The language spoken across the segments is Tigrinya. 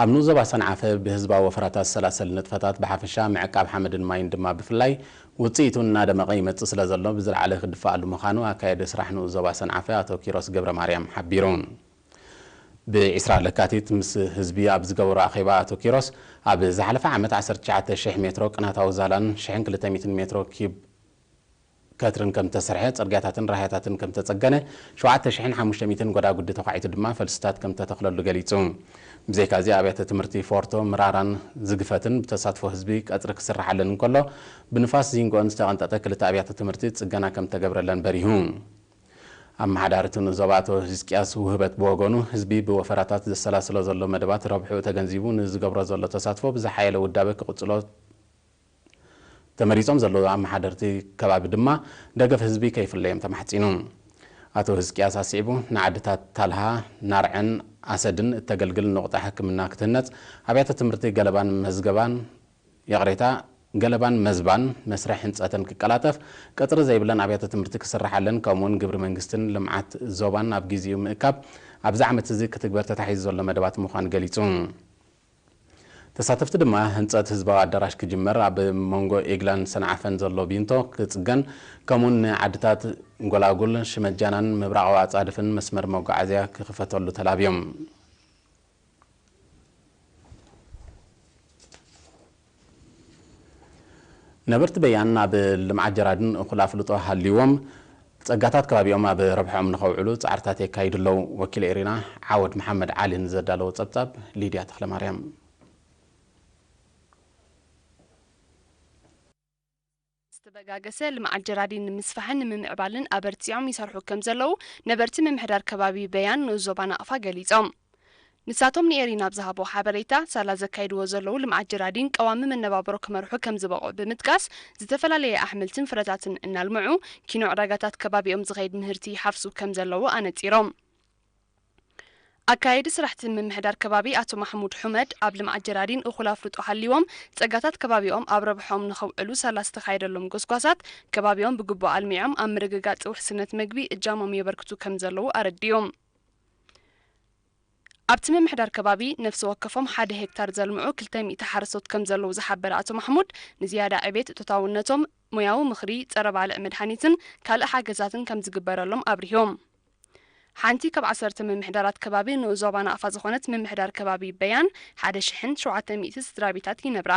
ኣብ ንኡስ ዞባ ሰንዓፈ ብህዝባዊ ወፈራታት ዝሰላሰል ንጥፈታት ብሓፈሻ፣ ምዕቃብ ሓመድን ማይን ድማ ብፍላይ ውፅኢቱ እናደመቐ ይመፅእ ስለ ዘሎ ብዝለዓለ ክድፈኣሉ ምዃኑ ኣካየዲ ስራሕ ንኡስ ዞባ ሰንዓፈ ኣቶ ኪሮስ ገብረ ማርያም ሓቢሩ። ብ20 ለካቲት ምስ ህዝቢ ኣብ ዝገበሮ ኣኼባ ኣቶ ኪሮስ፣ ኣብ ዝሓለፈ ዓመት 19,000 ሜትሮ ቅናታዊ ዛላን ሽሕን ክልተ ሚእትን ሜትሮ ኪብ ከትርን ከም ተሰርሐ፣ ጽርግያታትን ራህያታትን ከም ተጸገነ፣ ሸውዓተ ሽሕን ሓሙሽተ ሚእትን ጎዳጉዲ ተዃዒቱ ድማ ፈልስታት ከም ተተኽለሉ ገሊጹ። ብዘይካዚ ኣብያተ ትምህርቲ ፎርቶ፣ ምራራን ዝግፈትን ብተሳትፎ ህዝቢ ቀጽሪ ክስርሓለን እንከሎ፣ ብንፋስ ዚንጎን ዝተቐንጠጠ ክልተ ኣብያተ ትምህርቲ ጽገና ከም ተገብረለን በሪሁ። ኣመሓዳሪ እቲ ንኡስ ዞባ ኣቶ ህዝቅያስ ውህበት ብወገኑ፣ ህዝቢ ብወፈራታት ዘሰላስሎ ዘሎ መደባት ረብሕኡ ተገንዚቡ ንዝገብሮ ዘሎ ተሳትፎ ብዝሓየለ ውዳበ ክቕጽሎ ተመሪጾም ዘለዉ ኣመሓደርቲ ከባቢ ድማ ደገፍ ህዝቢ ከይፍለዮም ተማሕጺኑ። ኣቶ ህዝቅያስ ኣስዒቡ፣ ንዓድታት ታልሃ፣ ናርዐን ኣሰድን እተገልግል ነቑጣ ሕክምና ክትህነጽ፣ ኣብያተ ትምህርቲ ገለባን መዝገባን፣ ይቕሬታ፣ ገለባን መዝባን መስርሕ ህንጸተን ክቀላጠፍ፣ ቀጽሪ ዘይብለን ኣብያተ ትምህርቲ ክስርሓለን፣ ከምኡውን ግብሪ መንግስትን ልምዓት ዞባን ኣብ ግዜኡ ምእካብ፣ ኣብዚ ዓመት እዚ ክትግበር ተታሒዙ ዘሎ መደባት ምዃኑ ገሊጹ። ተሳተፍቲ ድማ ህንጸት ህዝባዊ ኣዳራሽ ክጅመር፣ ኣብ መንጎ ኤግላን ሰንዓፈን ዘሎ ቢንቶ ክጽገን፣ ከምኡውን ንዓድታት ጎላጉል፣ ሽመጃናን ምብራቓዊ ኣጻድፍን መስመር መጓዓዝያ ክኽፈተሉ ተላብዮም። ነበርቲ በያን ኣብ ልምዓት ጀራዲን እኹል ኣፍልጦ ሃልይዎም፣ ጸጋታት ከባቢኦም ኣብ ረብሖም ንኸውዕሉ ጻዕርታት የካይዱ ኣለዉ። ወኪል ኤሪና ዓወድ መሓመድ ዓሊ ንዘዳለዎ ጸብጻብ ሊድያ ተኽለማርያም። ዝተበጋገሰ ልምዓት ጀራዲን ንምስፋሕን ንምምዕባልን ኣበርቲዖም ይሰርሑ ከም ዘለዉ ነበርቲ ምምሕዳር ከባቢ በያን ንኡስ ዞባ ናቕፋ ገሊጾም። ንሳቶም ንኤሪና ኣብ ዝሃቦ ሓበሬታ፣ ሳላ ዘካይድዎ ዘለዉ ልምዓት ጀራዲን ቀዋሚ መነባብሮ ክመርሑ ከም ዝበቕዑ ብምጥቃስ፣ ዝተፈላለየ ኣሕምልትን ፍረታትን እናልምዑ፣ ኪኖ ዕዳጋታት ከባቢኦም ዝኸይድ ምህርቲ ይሓፍሱ ከም ዘለዉ ኣነጺሮም። ኣካየዲ ስራሕቲ ምምሕዳር ከባቢ ኣቶ ማሕሙድ ሑመድ፣ ኣብ ልምዓት ጀራዲን እኹል ኣፍልጦ ሃልይዎም፣ ጸጋታት ከባቢኦም ኣብ ረብሖም ንኸውዕሉ ሳላ ዝተኻየደሎም ጎስጓሳት፣ ከባቢኦም ብግቡእ ኣልሚዖም ኣብ ምርግጋጽ ውሕስነት መግቢ እጃሞም የበርክቱ ከም ዘለዉ ኣረዲኦም። ኣብቲ ምምሕዳር ከባቢ ነፍሲ ወከፎም ሓደ ሄክታር ዘልምዑ ክልተ ሚእቲ ሓረስቶት ከም ዘለዉ ዝሓበረ ኣቶ ማሕሙድ፣ ንዝያዳ ዕቤት እቶታውነቶም ሞያዊ ምኽሪ፣ ጸረ ባልዕ መድሃኒትን ካልእ ሓገዛትን ከም ዝግበረሎም ኣብሪሆም። ሓንቲ ካብ ዓሰርተ ምምሕዳራት ከባቢ ንኡስ ዞባ ናቕፋ ዝኾነት ምምሕዳር ከባቢ በያን፣ ሓደ ሽሕን ሸውዓተ ሚእቲ ስድራ ቤታት ይነብራ።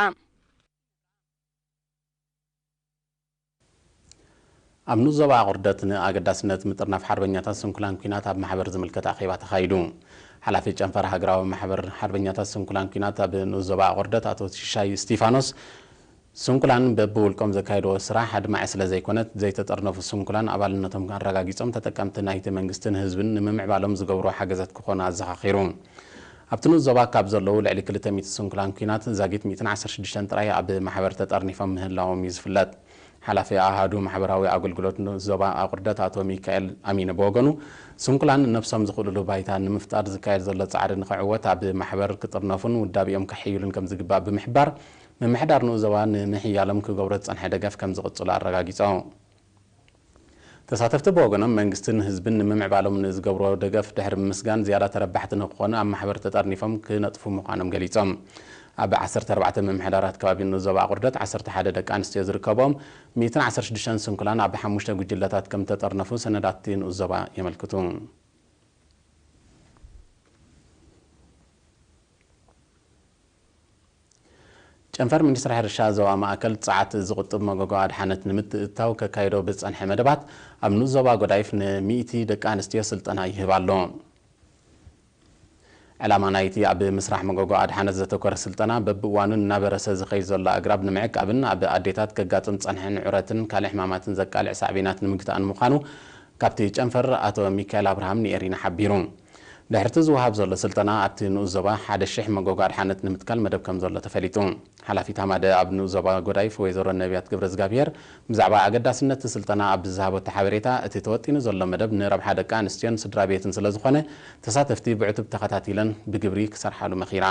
ኣብ ንኡስ ዞባ ኣቑርደት ንኣገዳስነት ምጥርናፍ ሓርበኛታት ስንኩላን ኲናት ኣብ ማሕበር ዝምልከት ኣኼባ ተኻይዱ። ሓላፊ ጨንፈር ሃገራዊ ማሕበር ሓርበኛታት ስንኩላን ኲናት ኣብ ንኡስ ዞባ ኣቑርደት ኣቶ ሽሻይ እስቲፋኖስ፣ ስንኩላን በብውልቆም ዘካየድዎ ስራሕ ኣድማዒ ስለ ዘይኮነት፣ ዘይተጠርነፉ ስንኩላን ኣባልነቶም ኣረጋጊጾም ተጠቀምቲ ናይቲ መንግስትን ህዝብን ንምምዕባሎም ዝገብርዎ ሓገዛት ክኾኑ ኣዘኻኺሩ። ኣብቲ ንኡስ ዞባ ካብ ዘለዉ ልዕሊ ክልተ ሚእቲ ስንኩላን ኲናት ዛጊት ሚእትን ዓሰርተ ሽዱሽተን ጥራይ ኣብ ማሕበር ተጠርኒፎም ምህላዎም እዩ ዝፍለጥ። ሓላፊ ኣሃዱ ማሕበራዊ ኣገልግሎት ንኡስ ዞባ ኣቑርደት ኣቶ ሚካኤል ኣሚነ ብወገኑ፣ ስንኩላን ነብሶም ዝኽእሉሉ ባይታ ንምፍጣር ዝካየድ ዘሎ ጻዕሪ ንኽዕወት ኣብ ማሕበር ክጥርነፉን ውዳቤኦም ከሐይሉን ከም ዝግባእ ብምሕባር፣ ምምሕዳር ንኡስ ዞባ ንምሕያሎም ክገብሮ ዝጸንሐ ደገፍ ከም ዝቕጽሉ ኣረጋጊጾ። ተሳተፍቲ ብወገኖም፣ መንግስትን ህዝብን ንምምዕባሎም ንዝገብሮ ደገፍ ድሕሪ ምምስጋን፣ ዝያዳ ተረባሕቲ ንክኾኑ ኣብ ማሕበር ተጠርኒፎም ክነጥፉ ምዃኖም ገሊጾም። ኣብ ዓሰርተ ኣርባዕተ ምምሕዳራት ከባቢ ንኡስ ዞባ ኣቑርደት ዓሰርተ ሓደ ደቂ ኣንስትዮ ዝርከብኦም ሚእትን ዓሰርተ ሽዱሽተን ስንኩላን ኣብ ሓሙሽተ ጉጅለታት ከም ተጠርነፉ ሰነዳት እቲ ንኡስ ዞባ የመልክቱ። ጨንፈር ሚኒስትሪ ሕርሻ ዞባ ማእከል ጸዓት ዝቑጥብ መጎጎ ኣድሓነት ንምትእትታው ከካይዶ ብዝጸንሐ መደባት፣ ኣብ ንኡስ ዞባ ጎዳይፍ ንሚእቲ ደቂ ኣንስትዮ ስልጠና ይህብ ኣሎ። ዕላማ ናይቲ ኣብ ምስራሕ መጎጎ ኣድሓነት ዘተኮረ ስልጠና፣ በብእዋኑ እናበረሰ ዝኸይድ ዘሎ ኣግራብ ንምዕቃብን ኣብ ኣዴታት ከጋጥም ዝጸንሐ ንዑረትን ካልእ ሕማማትን ዘቃልዕ ሳዕቤናት ንምግታእን ምዃኑ፣ ካብቲ ጨንፈር ኣቶ ሚካኤል ኣብርሃም ንኤሪና ሓቢሩ። ድሕርቲ ዝወሃብ ዘሎ ስልጠና፣ ኣብቲ ንኡስ ዞባ ሓደ ሽሕ መጎጎ ኣድሓነት ንምትካል መደብ ከም ዘሎ ተፈሊጡ። ሓላፊት ሃማደ ኣብ ንኡስ ዞባ ጎዳይፍ ወይዘሮ ነቢያት ገብረዝጋብሄር፣ ብዛዕባ ኣገዳስነት እቲ ስልጠና ኣብ ዝሃበቶ ሓበሬታ፣ እቲ ተወጢኑ ዘሎ መደብ ንረብሓ ደቂ ኣንስትዮን ስድራ ቤትን ስለ ዝኾነ፣ ተሳተፍቲ ብዕቱብ ተኸታቲለን ብግብሪ ክሰርሓሉ መኺራ።